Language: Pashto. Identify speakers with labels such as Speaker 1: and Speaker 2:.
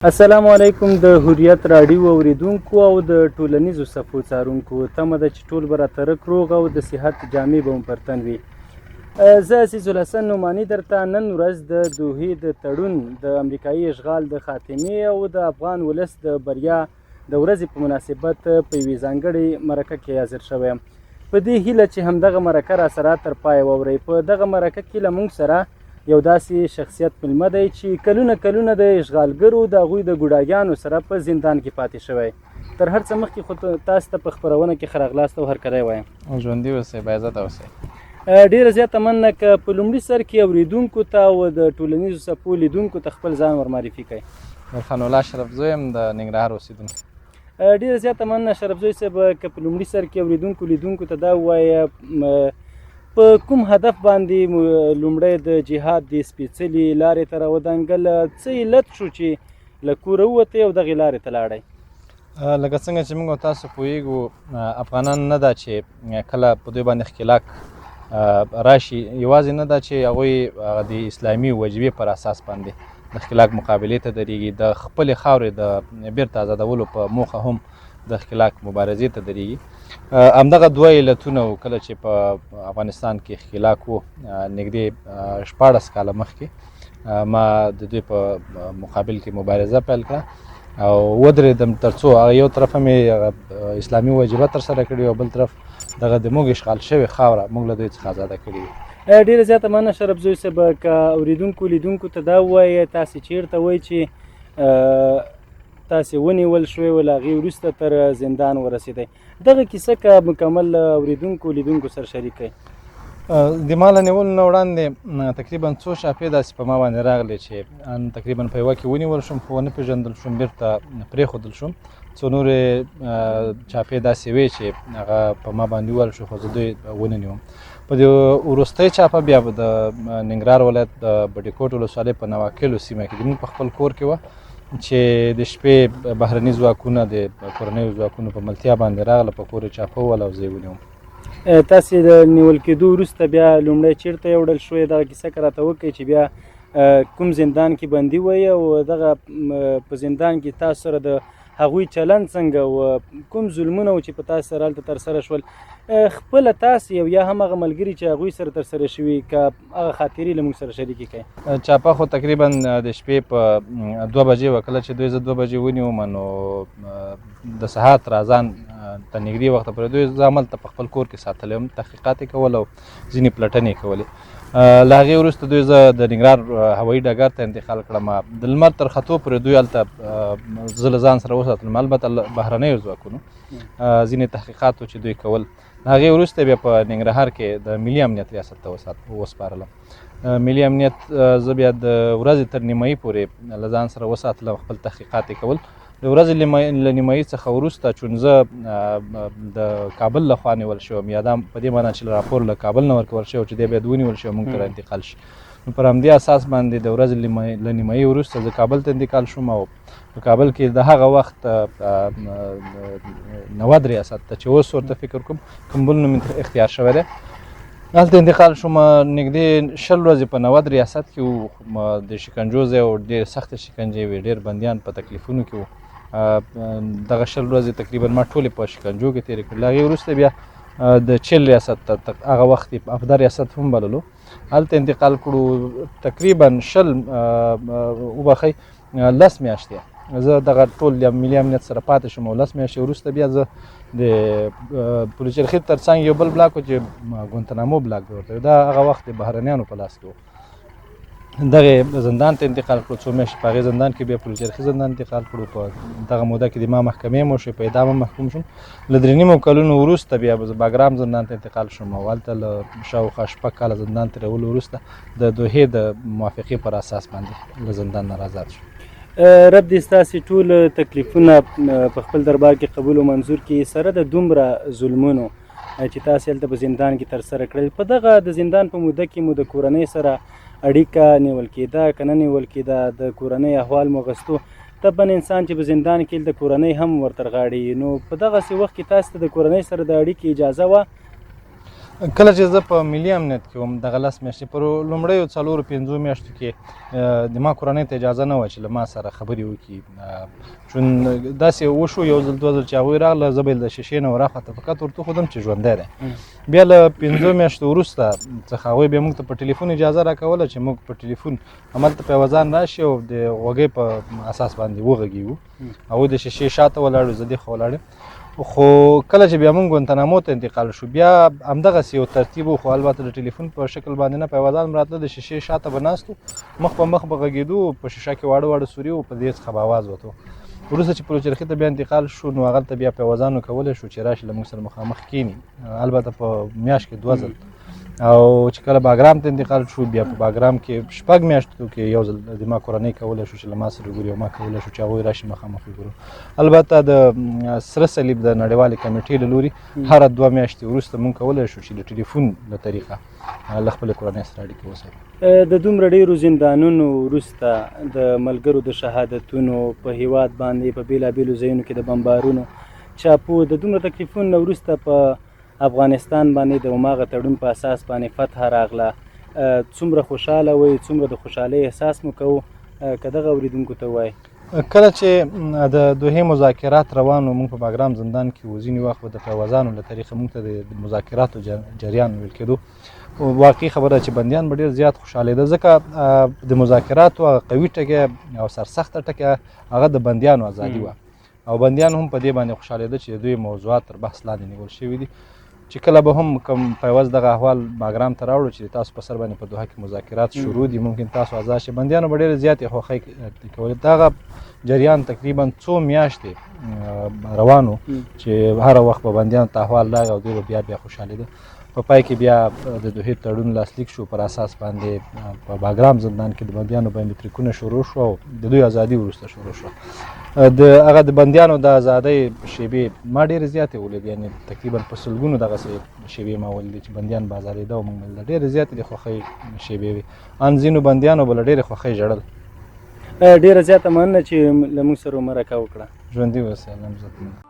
Speaker 1: السلام علیکم د حریت راډیو اوریدونکو او د ټولنیزو صفحو څارونکو، تمه ده چې ټول به راته رک روغ او د صحت جامې به مو پر تن وي. زه عزیز الحسن نعماني درته نن ورځ د دوحې د تړون، د امریکایي اشغال د خاتمې او د افغان ولس د بریا د ورځې په مناسبت په یوې ځانګړې مرکه کې حاضر شوی یم، په دې هیله چې همدغه مرکه را سره تر پایه واورئ. په دغه مرکه کې له موږ سره یو داسې شخصیت مېلمه دی چې کلونه کلونه د اشغالګرو د هغوی د ګوډاګیانو سره په زندان کې پاتې شوی. تر هر څه مخکې خو تاسو ته په خپرونه کې ښه راغلاست او هرکلی وایم.
Speaker 2: ژوندي اوسئ، باعزته اوسئ.
Speaker 1: ډېره زیاته مننه. که په لومړي سر کې اورېدونکو ته او د ټولنیزو څپو لیدونکو ته خپل ځان ورمعرفي کړئ.
Speaker 2: نورخان الله شرفزوی یم، د ننګرهار اوسېدونکی.
Speaker 1: ډېره زیاته مننه شرفزوی صاحب. که په لومړي سر کې اورېدونکو لیدونکو ته دا ووایه، په کوم هدف باندې لومړی د جهاد د سپېڅلې لارې ته راودانګل، څه علت شو چې له کوره ووتئ او دغې لارې ته لاړئ؟
Speaker 2: لکه څنګه چې موږ تاسو پوهیږو، افغانان نه دا چې کله په دوی باندې ښکېلاک راشي، یوازې نه دا چې هغوی د اسلامي وجیبې پر اساس باندې د ښکېلاک مقابلې ته درېږي، د خپلې خاورې د بیرته ازادولو په موخه هم د ښکېلاک مبارزې ته درېږي. همدغه دوه علتونه وو کله چې په افغانستان کې ښکېلاک و، نږدې 16 کاله مخکې ما د دوی په مقابل کې مبارزه پیل کړه او ودرېدم، تر څو هغه یو طرف مې اسلامي وجیبه ترسره کړې او بل طرف دغه د موږ اشغال شوې خاوره موږ له دوی څخه ازاده کړې وي.
Speaker 1: ډېره زیاته مننه شرفزوی صاحب. که اورېدونکو لیدونکو ته دا ووایې، تاسې چېرته وئ چې تاسې ونیول شوئ او له هغې وروسته تر زندان ورسېدئ؟ دغه کیسه که مکمل له اورېدونکو لیدونکو سره شریک کړئ.
Speaker 2: د ما له نیولو نه وړاندې تقریبا څو شاپې داسې په ما باندې راغلې چې ان تقریبا په یوه کې ونیول شوم، خو ونه پېژندل شوم، بیرته پرېښودل شوم. څو نورې چاپې داسې وې چې هغه په ما باندې ووهل شو، خو زه دوی ونه نیوم. په دې وروستۍ چاپه بیا د ننګرهار ولایت د بډیکوټ ولسوالۍ په نواکلو سیمه کې زموږ په خپل کور کې وه چې د شپې بهرني ځواکونه د کورنیو ځواکونو په ملتیا باندې راغله، په کور یې چاپه ووهله او زه یې ونیوم.
Speaker 1: تاسې د نیول کېدو وروسته بیا لومړی چېرته یوړل شوې؟ دغه کیسه که راته وکړئ چې بیا کوم زندان کې بندي وئ او دغه په زندان کې تاسو سره د هغوی چلند څنګه و، کوم ظلمونه و چې په تاسو سره هلته ترسره شول، خپله تاسې او یا هم هغه ملګري چې هغوی سره ترسره شوي، که هغه خاطرې له موږ سره شریکې کړئ.
Speaker 2: چاپه خو تقریبا د شپې په 2 بجې وه. کله چې دوی زه 2 بجې ونیوم نو د سهار تر اذان ته نږدې وخته پورې دوی زه هملته په خپل کور کې ساتلی وم، تحقیقات یې کول او ځینې پلټنې یې کولې. له هغې وروسته دوی زه د ننګرهار هوایي ډګر ته انتقال کړم. د لمر تر ختو پورې دوی هلته زه له ځان سره وساتلم، البته بهرنیو ځواکونو ځینې تحقیقات چې دوی کول. له هغې وروسته بیا په ننګرهار کې د ملي امنیت ریاست ته وسپارلم. ملي امنیت زه بیا د ورځې تر نیمایي پورې له ځان سره وساتلم، خپل تحقیقات یې کول. د ورځې له نیمایي څخه وروسته چون زه د کابل له خوا نیول شوم، یا دا په دې معنی چې راپور له کابل نه ورکول شوی چې دی باید ونیول شي او موږ ته را انتقال شي، نو پر همدې اساس باندې د ورځې له نیمایي وروسته زه کابل ته انتقال شوم او په کابل کې د هغه وخت نود ریاست ته چې اوس ورته فکر کوم کوم بل نوم اختیار شوی دی، هلته انتقال شوم. نږدې 20 ورځې په نود ریاست کې وو، د شکنجو ځای و، ډېرې سختې شکنجې وې، ډېر بندیان په تکلیفونو کې وو. دغه 20 ورځې تقریبا ما ټولې په شکنجو کې تېرې کړې. له هغې وروسته بیا د چل ریاست ته، هغه وخت یې افدر ریاست هم بللو، هلته انتقال کړو. تقریبا 20، وبخښئ، لس میاشتې زه دغه ټول د ملي امنیت سره پاتې شوم او لس میاشتې وروسته بیا زه د پولیچرخي تر څنګ یو بل بلاک و چې ګونتنامو بلاک به ورته، دا هغه وخت د بهرنیانو په لاس کې و، دغه زندان ته انتقال کړو. څو میاشتې په هغې زندان کې بیا پولیچرخي زندان انتقال کړو. په دغه موده کې د ما محکمې مو شوې، په اعدام هم محکوم شوم. له 3.5 کلونو وروسته بیا باګرام زندان ته انتقال شوم او هلته له شاوخوا 6 کاله زندان تېرولو وروسته د دوحې د موافقې پر اساس باندې له زندان نه آزاد شوم.
Speaker 1: رب دې ستاسې ټول تکلیفونه په خپل دربار کې قبول او منظور کړي. سره د دومره ظلمونو چې تاسې هلته په زندان کې ترسره کړل، په دغه د زندان په موده کې مو د کورنۍ سره اړیکه نیول کېده که نه نیول کېده؟ د کورنۍ احوال مو اخیستو؟ طبعا انسان چې په زندان کې د کورنۍ هم ورتر غاړي، نو په دغسې وخت کې تاسې ته د کورنۍ سره د اړیکې اجازه وه؟
Speaker 2: کله چې زه په ملي امنیت کې وم، دغه 10 میاشتې، پر لومړیو 4-5 میاشتو کې د ما کورنۍ ته اجازه نه وه چې له ما سره خبرې وکړي. چون داسې وشو یو ځل دوه ځل چې هغوی راغله، زه به یې له شیشې نه وراخواته فقط ورته وښودم چې ژوندی دی. بیا له 5 میاشتو وروسته څخه هغوی بیا موږ ته په ټلیفون اجازه راکوله چې موږ په ټلیفون هملته په یوه ځان راشي او د غوږۍ په اساس باندې وغږېږو. هغوی د شیشې شاته ولاړ، زه دې خوا ولاړ یم. خو کله چې بیا موږ ګوانتانامو ته انتقال شو، بیا همدغسې یو ترتیب و، خو البته د ټلیفون په شکل باندې نه، په یوه ځان راتله، د شیشې شاته به ناست وو، مخ په مخ به غږېدو، په شیشه کې واړه واړه سوري وو، په دې څخه به اواز وتو. وروسته چې پلوچرخي ته بیا انتقال شو، نو هغلته بیا پیوازانو کولی شو چې راشي له موږ سره مخامخ کښېني، البته په میاشت کې 2 ځل. او چې کله باګرام ته انتقال شو، بیا په باګرام کې 6 میاشتو کې یو ځل د ما کورنۍ کولی شو چې له ما سره وګوري او ما کولی شو چې هغوی راشي مخامخ وګورو. البته د سره صلیب د نړیوالې کمیټې له لوري هره 2 میاشتې وروسته موږ کولی شو چې د ټلیفون له طریقه له خپلې کورنۍ سره اړیکې وساتو.
Speaker 1: د دومره ډېرو زندانونو وروسته د ملګرو د شهادتونو، په هیواد باندې په بېلابېلو ځایونو کې د بمبارونو، چاپو، د دومره تکلیفونو نه وروسته په افغانستان باندې د هماغه تړون په اساس باندې فتح راغله، څومره خوشحاله وئ، څومره د خوشحالۍ احساس مو کوو، که دغه اورېدونکو ته ووایئ؟
Speaker 2: کله چې د دوحې مذاکرات روان وو، موږ په باګرام زندان کې وو. ځینې وخت به د پیوازانو له طریقه موږ ته د مذاکراتو جریان ویل کېدو. واقعي خبره چې بندیان به ډېر زیات خوشحالېده، ځکه د مذاکراتو هغه قوي ټکی او سرسخته ټکی هغه د بندیانو ازادي وه، او بندیان هم په دې باندې خوشحالېده چې د دوی موضوعات تر بحث لاندې نیول شوي دي. چې کله به هم کوم پیوز دغه احوال باګرام ته راوړو چې تاسو په سر باندې په دوحه کې مذاکرات شروع دي، ممکن تاسو ازاد شئ، بندیانو به ډېرې زیاتې خوښۍ کولې. دغه جریان تقریبا څو میاشتې روان و چې هره وخت به بندیانو ته احوال راغی او دوی به بیا بیا خوشحالېده. په پای کې بیا د دوحې تړون لاسلیک شو، پر اساس باندې په باګرام زندان کې د بندیانو بایومتریکونه شروع شو او د دوی ازادي وروسته شروع شوه. د هغه د بندیانو د ازادۍ شیبې ما ډېرې زیاتې ولیدې، یعنې تقریبا په سلګونو دغسې شیبې ما ولیدې چې بندیان به ازادېده او موږ به لیدل. ډېرې زیاتې د خوښۍ شیبې وې، ان ځینو بندیانو به له ډېرې خوښۍ ژړل.
Speaker 1: ډېره زیاته مننه چې له موږ سره مرکه وکړه.
Speaker 2: ژوندي اوسئ، الله مو عزتمند.